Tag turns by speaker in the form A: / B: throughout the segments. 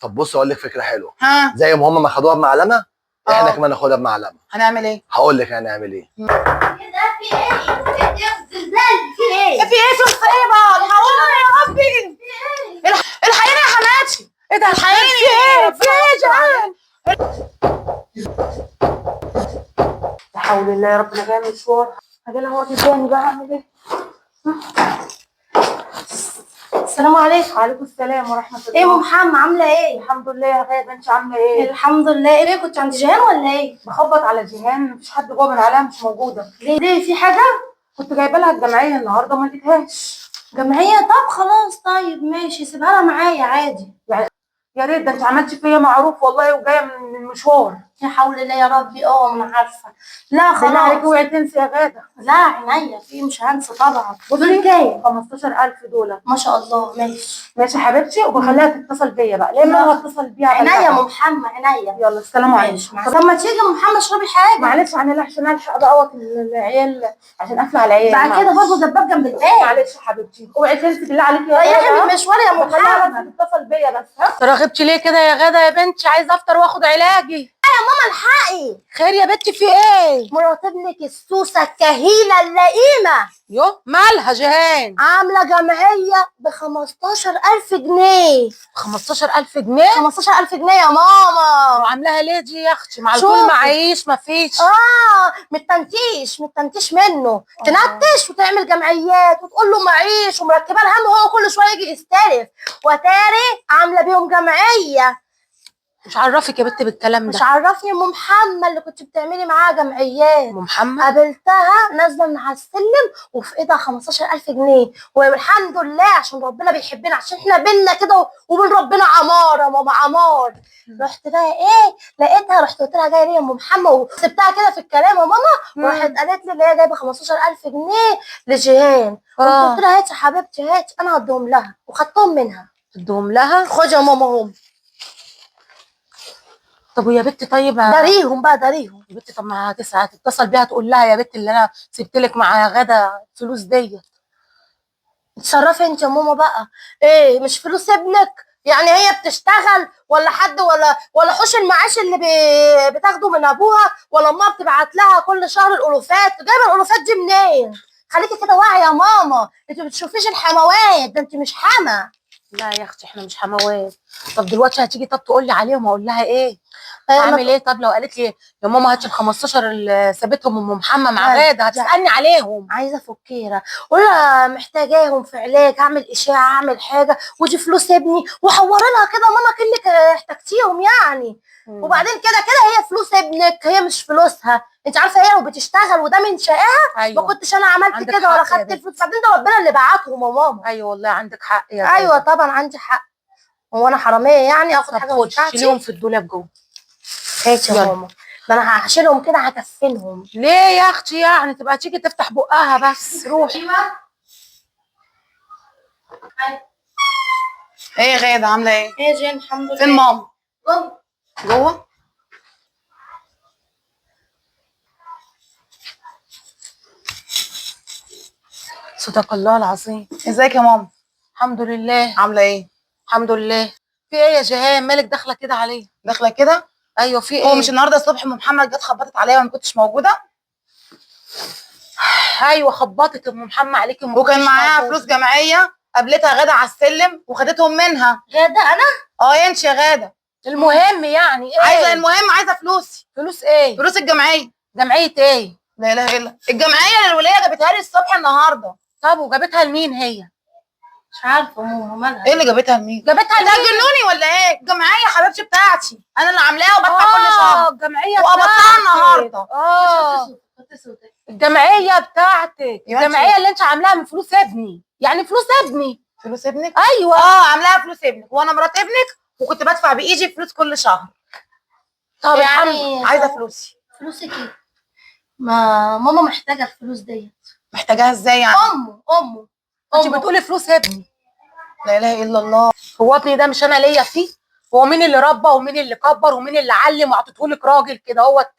A: طب بص اقول لك فكرة حلوة.
B: ها؟
A: زي ما هم ما خدوها بمعلمه، احنا
B: آه.
A: كمان ناخدها بمعلمه.
B: هنعمل ايه؟
A: هقول لك هنعمل ايه.
C: ايه ده؟ في ايه؟ ايه الزلزال؟ في ايه؟
B: في ايه؟ في ايه بقى؟ الحقونا يا ربي، الحقيني يا حماتي.
D: ايه ده؟
B: الحقيني.
D: في ايه؟ في ايه يا جيهان؟
B: لا حول الله يا رب، انا جاية مشوار، هجي لها وقت تاني بقى، اعمل ايه؟
C: السلام عليكم.
B: وعليكم السلام ورحمة الله.
C: ايه يا ام محمد، عامله ايه؟
B: الحمد لله يا غاده، انت عامله ايه؟
C: الحمد لله. ايه، كنت عند جيهان ولا ايه؟
B: بخبط على جيهان، مفيش حد جوه من عليها، مش موجودة.
C: ليه؟ ليه في حاجة؟
B: كنت جايبه لها الجمعية النهارده ما لقيتهاش.
C: جمعية؟ طب خلاص، طيب ماشي، سيبها لها معايا عادي.
B: يا ريت، ده انت عملتي فيا معروف والله، وجاية من مشوار.
C: يا حول الله يا ربي. اه ما انا عارفه. لا
B: بالله عليكي
C: خلاص.
B: اوعي تنسي يا غاده.
C: لا عينيا، في مش هنسى طبعا. دول كام؟
B: 15000 دول.
C: ما شاء الله، ماشي.
B: ماشي يا حبيبتي، وبخليها تتصل بيا بقى، لا اما انا هتصل بيها.
C: عينيا يا
B: أبلغها.
C: ام محمد، عينيا.
B: يلا السلام
C: ماشي.
B: عليكم.
C: طب ما تيجي يا ام محمد اشربي حاجة.
B: معلش انا عشان الحق بقى وقت العيال، عشان قافله على العيال.
C: بعد كده
B: معلش.
C: برضه دباب جنب الباب.
B: معلش يا حبيبتي، اوعي تنسي بالله عليكي يا
C: ريحي
B: غاده.
C: من المشوار يا ام
B: بخليها
C: محمد.
B: بس تتصل بيا بس. ها؟
D: تراغبتي ليه كده يا غاده يا بنتي؟ عايزه افطر واخد علاجي.
C: ماما الحقي.
D: خير يا بنتي، في ايه؟
C: مرات ابنك السوسه الكهينه اللئيمه.
D: يو مالها جيهان؟
C: عامله جمعية ب 15000 جنيه.
D: 15000 جنيه؟
C: 15000 جنيه يا ماما.
D: وعاملاها ليه دي يا اختي؟ مع
C: شوفي.
D: الكل معيش مفيش.
C: اه متنتيش متنتيش منه، تنتش وتعمل جمعيات وتقول له معيش، ومركبه الهم، وهو كل شوية يجي يستلف، وتاري عامله بيهم جمعية.
D: مش عرفك يا بنتي بالكلام
C: مش
D: ده؟
C: عرفني ام محمد اللي كنت بتعملي معاها جمعيات.
D: ام محمد؟
C: قابلتها نازله من على السلم وفي ايدها 15000 جنيه، والحمد لله عشان ربنا بيحبنا، عشان احنا بينا كده وبين ربنا عمار يا ماما، عمار. رحت بقى ايه، لقيتها، رحت قلت لها جاية ليه يا ام محمد، وسبتها كده في الكلام يا ماما. راحت قالت لي اللي هي جايبه 15000 جنيه لجيهان.
D: آه.
C: قلت لها هاتي يا حبيبتي هاتي، انا هديهم لها، وخدتهم منها.
D: تديهم لها؟
C: خدي يا ماما هم.
D: طب ويا بنتي طيب
C: داريهم بقى، داريهم.
D: يا بنتي طب ما هتتصل بيها تقول لها يا بنتي اللي انا سبت لك مع غدا فلوس ديت.
C: اتصرفي انت يا ماما بقى. ايه مش فلوس ابنك يعني؟ هي بتشتغل ولا حد ولا حوش المعاش اللي بتاخده من ابوها، ولا امها بتبعت لها كل شهر الالوفات؟ جايبه الالوفات دي منين؟ خليكي كده واعية يا ماما، انت ما بتشوفيش الحموات ده، انت مش حما.
D: لا يا اختي احنا مش حموات. طب دلوقتي هتيجي طب تقول لي عليهم اقول لها ايه؟
C: آه،
D: اعمل ايه؟ طب لو قالت لي يا ماما هاتي ال 15 اللي سابتهم ام محمد مع
C: لا،
D: غاده هتسالني عليهم.
C: عايزه فكيره، قولها محتاجاهم في علاج، هعمل اشاعة، هعمل حاجة، ودي فلوس ابني، وحوري لها كده ماما كانك احتجتيهم يعني. وبعدين كده كده هي فلوس ابنك، هي مش فلوسها. انت عارفه هي لو بتشتغل وده من شقاها
D: ايوه
C: ما كنتش انا عملت
D: عندك
C: كده ولا
D: حق يا
C: خدت
D: بنت.
C: الفلوس. بعدين ده ربنا اللي بعتهم يا ماما.
D: ايوه والله عندك حق يا
C: ايوه
D: غادة.
C: طبعا عندي حق. هو انا حرامية يعني اخد
D: طب
C: حاجة
D: خد
C: مش بتاعتي؟
D: شيليهم في الدولاب جوه.
C: هات يا
D: يلا.
C: ماما، ده انا هشيلهم كده هكفنهم.
D: ليه يا اختي يعني؟ تبقى تيجي تفتح بقها بس. روحي.
C: ايوه.
B: ايه يا غاده عامله ايه؟
C: ايه يا جين، الحمد لله.
B: فين ماما؟
C: جوه.
B: جوه؟
D: صدق الله العظيم.
B: ازيك يا ماما؟
D: الحمد لله.
B: عامله ايه؟
D: الحمد لله. في ايه يا جيهان؟ مالك داخله كده عليا؟
B: داخله كده؟
D: ايوه في ايه؟
B: هو مش النهارده الصبح ام محمد جت خبطت عليا وانا ما كنتش موجودة؟
D: ايوه خبطت ام محمد عليكي وما
B: وكان
D: كنتيش
B: معاها
D: موجودة.
B: فلوس جمعية، قابلتها غاده على السلم وخدتهم منها.
C: غاده انا؟
B: اه انت يا غاده.
D: المهم يعني ايه؟
B: عايزه المهم، عايزه فلوسي.
D: فلوس ايه؟
B: فلوس الجمعية.
D: جمعية ايه؟
B: لا اله الا الجمعية اللي الوليه جابتها لي الصبح النهارده.
D: طب وجابتها لمين هي؟
C: مش عارفه ماما مالها.
B: ايه اللي جابتها لمين؟
D: جابتها
B: انت
D: لمين؟
B: هتجنوني ولا ايه؟ الجمعية حبيبتي بتاعتي، انا اللي عاملاها وبدفع كل شهر.
D: الجمعية
B: وقبضتها
D: بتاعتك.
B: النهارده.
D: الجمعية بتاعتك،
B: يا بنتي.
D: الجمعية اللي انت عاملاها من فلوس ابني، يعني فلوس ابني.
B: فلوس ابنك؟
D: ايوه.
B: اه عاملاها فلوس ابنك، وانا مرات ابنك وكنت بدفع بايجي فلوس كل شهر.
D: طب الحمد
C: يعني
B: عايزه فلوسي.
C: فلوسك ايه؟ ما ماما محتاجه الفلوس ديت.
B: محتاجاها ازاي يعني؟
C: امه امه
D: انت
C: أمه.
D: بتقولي فلوس ابني.
B: لا اله الا الله.
D: هو ابني ده مش انا ليا فيه؟ هو مين اللي ربى ومين اللي كبر ومين اللي علم وعطيتهولك راجل كده هو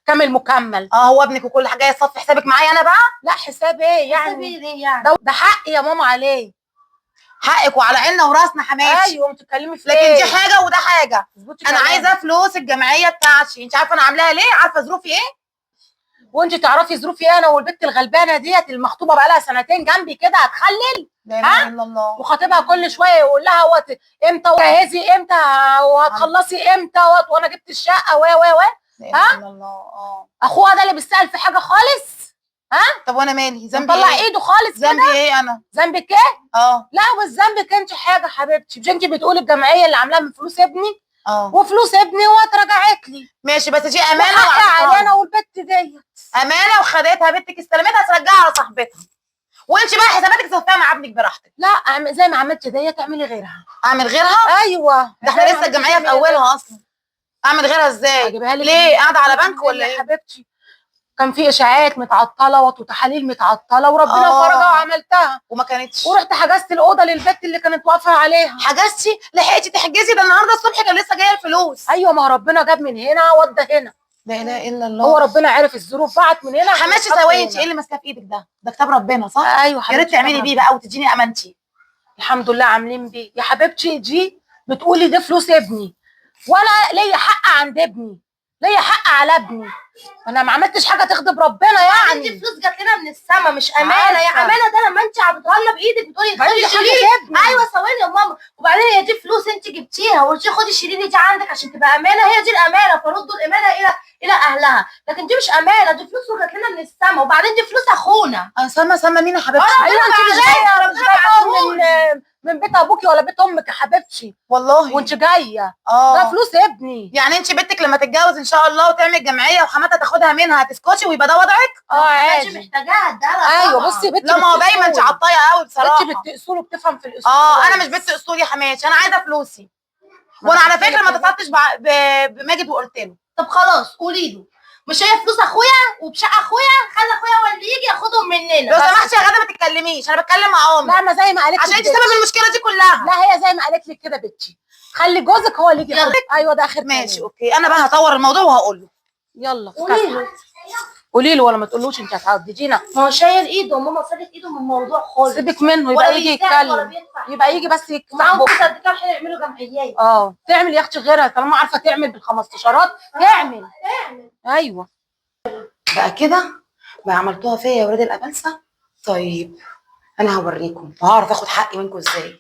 D: كامل مكمل؟
B: اه هو ابنك وكل حاجة، يصفي حسابك معايا انا بقى؟
D: لا حساب ايه
C: يعني
D: يعني؟
C: ليه يعني؟
D: ده حقي يا ماما عليه.
E: حقك وعلى عيننا وراسنا حماتي.
D: ايوه بتتكلمي في
E: لكن
D: ايه؟
E: دي حاجة وده حاجة. انا عايزه فلوس الجمعية بتاعتي، انت عارفه انا عاملاها ليه؟ عارفه ظروفي ايه؟
D: وانت تعرفي ظروفي انا والبت الغلبانه ديت المخطوبة بقالها سنتين جنبي كده هتخلل،
E: لا اله الا الله.
D: وخطيبها كل شوية يقول لها وقت امتى وجهزي امتى وهتخلصي امتى وانا جبت الشقة و و و
E: لا اله الا الله. اه
D: اخوها ده اللي بيسال في حاجة خالص.
E: ها؟ طب وانا مالي؟ ذنبي
D: مطلع
E: ايه؟
D: ايده خالص.
E: ذنبي ايه انا؟
D: ذنبك ايه؟
E: اه
D: لا بس ذنبك انت حاجة حبيبتي، مش انت بتقولي الجمعية اللي عاملاها من فلوس ابني؟
E: اه
D: وفلوس ابني واترجعت لي.
E: ماشي، بس دي امانه
D: وحقي علينا والبت ديت
E: امانه وخدتها بنتك استلمتها ترجعها لصاحبتها، وانت بقى حساباتك صفيها مع ابنك براحتك.
D: لا زي ما عملتي ديت اعملي غيرها.
E: اعمل غيرها؟
D: ايوه،
E: ده احنا لسه الجمعية في اولها اصلا. اعمل غيرها ازاي؟
D: اجيبها لك
E: ليه؟ قاعدة على بنك ولا ايه
D: يا حبيبتي؟ كان في اشاعات متعطلة وتحاليل متعطلة وربنا فرجها وعملتها
E: وما كانتش،
D: ورحت حجزت الاوضة للبت اللي كانت واقفة عليها.
E: حجزتي؟ لحقتي تحجزي؟ ده النهارده الصبح كان لسه جاية الفلوس.
D: ايوه، ما ربنا جاب من هنا ودى هنا.
E: لا اله الا الله.
D: هو ربنا عرف الظروف بعت من هنا.
E: حماشي ثواني، انت ايه اللي ماسكاه في ايدك ده؟ ده كتاب ربنا صح؟
D: ايوه
E: يا ريت تعملي بيه بقى وتديني امانتي.
D: الحمد لله عاملين بيه يا حبيبتي. دي بتقولي دي فلوس ابني، وانا ليا حق عند ابني، ليا حق على ابني، انا ما عملتش حاجة تغضب ربنا يعني.
C: دي فلوس جات لنا من السما مش امانه يا امانه. ده لما انت عطيتها لنا بايدك بتقولي خدي شيلي. ايوه ثواني يا ماما، وبعدين هي دي فلوس انت جبتيها وقلتي خدي شيلي دي عندك عشان تبقى امانه، هي دي الامانة، فردوا الامانة الى اهلها. لكن دي مش امانه، دي فلوس وجات لنا من السما، وبعدين دي فلوس اخونا.
E: سما سما مين يا حبيبتي؟
D: ايوه انت مش جاية، مش جاية من بيت ابوكي ولا بيت امك يا حبيبتي
E: والله،
D: وانت جاية. ده فلوس ابني.
E: يعني انت بنتك لما تتجوز ان شاء الله وتعمل جمعية وحماتها تاخدها منها هتسكتي ويبقى ده وضعك؟
D: عادي،
C: مش محتاجاها اديها.
D: ايوه بصي بنتي،
E: لا ما هو دايما انت عطايه قوي بصراحة.
D: بنتي بنت اصول وبتفهم في الاصول.
E: انا مش بنت اصول يا حماتي، انا عايزه فلوسي. وانا على فكرة ما اتصلتش بماجد وقلت له.
C: طب خلاص قولي له، مش هي فلوس اخويا وبشقه اخويا، خلي اخويا هو اللي يجي ياخدهم مننا.
E: لو سمحتي يا غاده ما تتكلميش، انا بتكلم مع امي.
D: لا ما زي ما قالت
E: عشان انت سبب المشكلة دي كلها.
D: لا هي زي ما قالت لك كده بنتي، خلي جوزك هو اللي يجي ياخدك. ايوه ده اخر.
E: ماشي okay، انا بقى هطور الموضوع وهقول له.
D: يلا
C: قولي له.
D: قولي له ولا ما تقولوش، انت هتعدينا.
C: ما هو شايل ايده، ماما شالت ايده من الموضوع خالص.
D: سيبك منه، يبقى يجي يتكلم، يبقى يجي بس
C: معاهم فلوس قد كده عشان يعملوا جمعيات.
D: تعمل يا اختي غيرها، طالما عارفه تعمل بال15 تعمل.
C: تعمل.
D: ايوه
E: بقى كده بقى عملتوها فيا يا ولاد الابلسه. طيب انا هوريكم وهعرف اخد حقي منكم ازاي.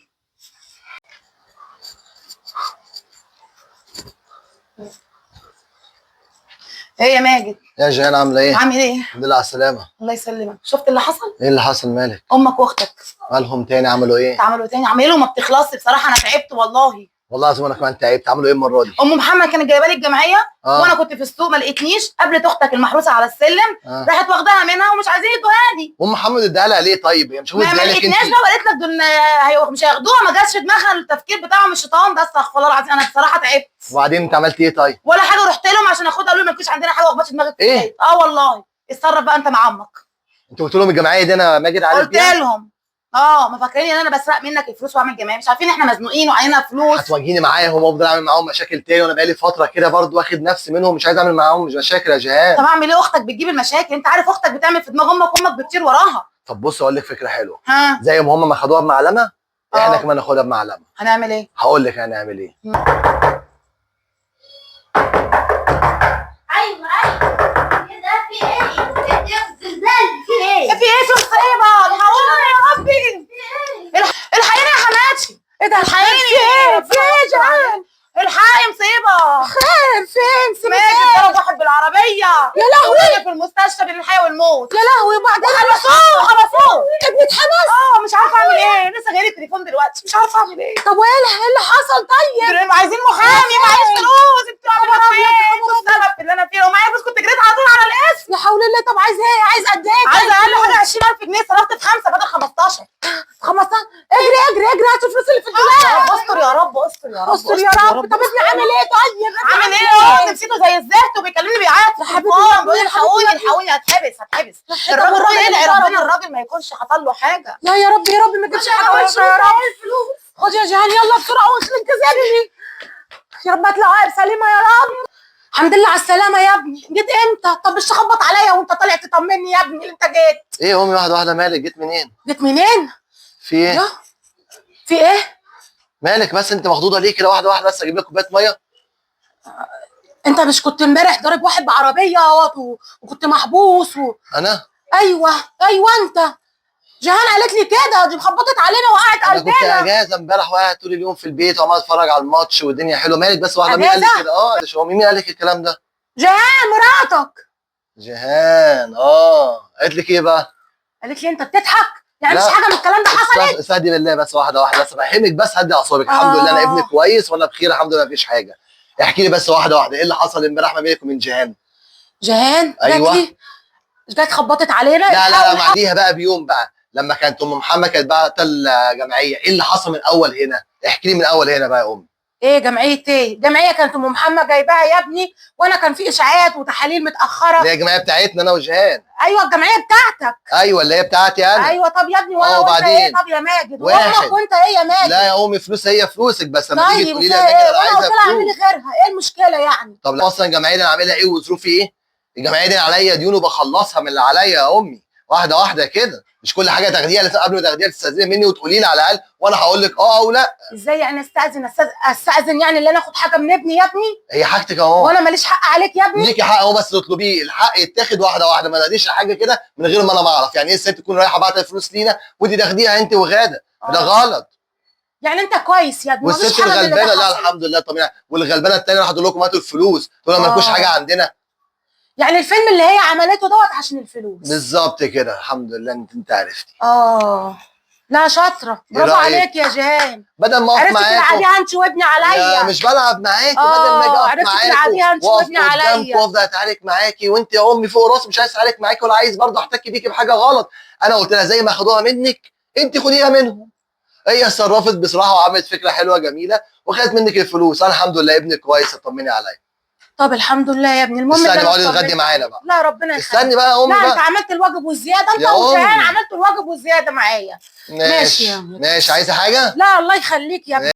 E: ايه يا ماجد؟
A: يا جيهان عامله ايه؟
E: عامل ايه؟
A: الحمد لله على السلامة.
E: الله يسلمك. شفت اللي حصل؟
A: ايه اللي حصل مالك؟
E: امك واختك
A: مالهم تاني؟ عملوا ايه؟
E: عملوا تاني، عملوا ما بتخلصش بصراحة، انا تعبت والله.
A: والله العظيم انا كمان تعبت. عملوا ايه المرة دي؟
E: ام محمد كانت جايبه لي الجمعية وانا كنت في السوق ما لقيتنيش، قابلت اختك المحروسة على السلم راحت واخداها منها ومش عايزين يدوها لي.
A: ام محمد اداها لها ليه طيب؟ هي مش
E: ما لقيتناش بقى وقالت لك دول مش هياخدوها، ما جاتش في دماغها التفكير بتاعهم الشيطان ده. استغفر الله العظيم، انا بصراحة تعبت.
A: وبعدين انت عملت ايه طيب؟
E: ولا حاجة، رحت لهم عشان اخدها قالوا لي ما لكوش عندنا حاجة واخبطش دماغك.
A: ايه؟
E: والله. اتصرف بقى انت مع عمك.
A: انت قلت لهم الجمعية دي انا ماجد عارف
E: قلت لهم ما فاكرين ان انا بسرق منك الفلوس واعمل جمعية، مش عارفين احنا مزنوقين وعلينا فلوس.
A: هتواجهيني معاهم وافضل اعمل معاهم مشاكل تاني، وانا بقالي فترة كده برضو واخد نفسي منهم، مش عايز اعمل معاهم مشاكل يا جيهان.
E: طب اعمل ايه؟ اختك بتجيب المشاكل، انت عارف اختك بتعمل في دماغ امك، وامك بتطير وراها.
A: طب بص اقول لك فكرة حلوة.
E: ها؟
A: زي ما هم ما خدوها بمعلمه احنا كمان ناخدها بمعلمه.
E: هنعمل ايه؟
A: هقول لك هنعمل ايه.
C: ايوه ايوه ايه ده؟ في ايه؟ زلزال؟ في ايه؟
E: في ايه؟ في مصيبة؟ الحقوني يا ربي، الحقيني يا حماتي.
D: ايه ده؟
E: الحقيني.
D: في ايه؟ في ايه يا جيهان؟
E: الحقي مصيبة.
D: خير؟ فين؟
E: ماجد ضرب واحد بالعربية.
D: يا لهوي،
E: في المستشفى بين الحياة والموت.
D: يا لهوي. وبعدين
E: خلصوه خلصوه.
D: ابني اتحبس.
E: مش عارفه اعمل ايه، لسه جاي لي التليفون دلوقتي، مش عارفه اعمل ايه.
D: طب وايه اللي حصل طيب؟
E: عايزين محامي، معيش فلوس. انتوا عاملين ايه؟ انتوا السبب في اللي انا فيه، لو معايا فلوس كنت جريت على طول على القسم.
D: لا حول الله. طب عايز ايه؟ عايز قد ايه؟
E: عايزه اقل حاجة 20000 جنيه، صرفت في 5 بدل 15.
D: 15؟ اجري اجري اجري، هات الفلوس اللي في الدولاب.
E: استر يا رب، استر يا رب،
D: استر يا رب. طب ابني عامل ايه طيب؟
E: عامل ايه؟ نفسيته زي الزفت وبيكلمني بيعيط
D: يا حبيبي،
E: بيقول لي الحقوني الحقوني، هتحبس هتحبس. الراجل يدعي ربنا الراجل ما يكونش حصل له حاجة.
D: لا يا رب يا رب ما تجيبش حاجة وحشة يا رب. خد يا جيهان يلا بسرعة واخلي كذبني يا رب، اطلع عائب سليمة يا رب. الحمد لله على السلامة يا ابني. جيت امتى؟ طب مش تخبط عليا وانت طالع تطمني يا ابني انت جيت.
A: ايه يا امي واحدة واحدة، مالك؟ جيت منين؟
D: جيت منين؟
A: في ايه؟
D: في في ايه؟
A: مالك بس انت مخضوضه ليه كده؟ واحدة واحدة بس، اجيب لك كوباية مية.
D: انت مش كنت امبارح ضارب واحد بعربيه اهوت وكنت محبوس
A: انا؟
D: ايوه ايوه انت. جيهان قالت لي كده، دي خبطت علينا وقعت
A: انا كنت
D: قلبنا.
A: اجازه امبارح وقاعد طول اليوم في البيت وعمال اتفرج على الماتش والدنيا حلوة. مالك بس واحدة، مين قال لك
D: أجازة؟
A: كده؟ اه هو مين قال لك الكلام ده؟
D: جيهان مراتك.
A: جيهان قالت لك ايه بقى؟
D: قالت لي انت بتضحك يعني؟
A: لا.
D: مش حاجة من الكلام ده حصلت.
A: استهدي بالله بس، واحدة واحدة بس، بفهمك بس، هدي اعصابك. الحمد لله انا ابني كويس وانا بخير الحمد لله، مفيش حاجة. احكي لي بس واحدة واحدة، ايه اللي حصل امبارح ما بينك وبين جيهان؟
D: جيهان
A: أيوة.
D: جات لي، جت خبطت علينا.
A: لا لا لا، بعديها بقى بيوم بقى لما كانت ام محمد كانت بقى الجمعية، ايه اللي حصل من اول هنا؟ احكي لي من اول هنا بقى يا ام.
D: ايه جمعية ايه؟ جمعية كانت ام محمد جايباها يا ابني، وانا كان في اشاعات وتحاليل متاخرة.
A: اللي هي الجمعية بتاعتنا انا وجيهان.
D: ايوه الجمعية بتاعتك.
A: ايوه اللي هي بتاعتي انا.
D: ايوه. طب يا ابني وانا وانت
A: وبعدين؟
D: ايه؟ طب يا ماجد وامك وانت ايه يا ماجد؟
A: لا يا امي فلوس هي فلوسك، بس لما تيجي
D: طيب
A: تقولي لي يا ماجد
D: ايه؟
A: انا
D: وانا
A: عايزه
D: قلت لها اعملي
A: فلوس.
D: غيرها، ايه المشكلة يعني؟
A: طب اصلا الجمعية دي انا عاملها ايه وظروفي ايه؟ الجمعية دي عليا ديون وبخلصها من اللي عليا يا امي، واحدة واحدة كده، مش كل حاجة تاخديها لازم قبل ما تاخديها تستاذني مني وتقولي لي على الاقل، وانا هقول لك اه او لا.
D: ازاي يعني استاذن؟ استاذن يعني اللي انا اخد حاجة من ابني يا ابني؟
A: هي حاجتك اهو.
D: وانا ماليش حق عليك يا ابني؟
A: ليكي حق اهو، بس تطلبيه، الحق يتاخد واحدة واحدة، ما تاخديش حاجة كده من غير ما انا ما اعرف. يعني ايه الست تكون رايحة بعت الفلوس لينا وانت تاخديها انت وغاده؟ ده غلط.
D: يعني انت كويس يا ابني، مفيش
A: والست
D: حاجة من اللي ده
A: الغلبانه، لا
D: حصل.
A: الحمد لله طبعا. والغلبانه الثانية راح تقول لكم هاتوا الفلوس، تقول لها ما لكوش حاجة عندنا.
D: يعني الفيلم اللي هي عملته دوت عشان الفلوس.
A: بالظبط كده، الحمد لله انت عرفتي.
D: لا شاطرة، برافو عليك يا جيهان.
A: بدل ما اقف
D: عرفتي
A: معاكم
D: تلعبيها انت وابني عليا.
A: مش بلعب معاكي، بدل ما اجي اقف
D: عرفتي
A: معاكي
D: تلعبيها انت
A: واقف
D: وابني عليا
A: قدامكم وافضل اتعارك معاكي، وانت يا امي فوق راسي، مش عايز اتعارك معاكي ولا عايز برضه احتك بيكي بحاجة غلط. انا قلت لها زي ما خدوها منك انت خديها منهم. هي اتصرفت بصراحة وعملت فكرة حلوة جميلة وخدت منك الفلوس. انا الحمد لله ابني كويس، اطمني عليا.
D: طب الحمد لله يا ابني. المهم
A: استني بقى تتغدي معانا بقى.
D: لا ربنا يخليك.
A: استني بقى يا امي.
D: لا انت عملت الواجب والزيادة، انت وجيهان عملت الواجب والزيادة معايا.
A: ماشي ماشي. عايزه حاجة؟
D: لا الله يخليك يا ابني.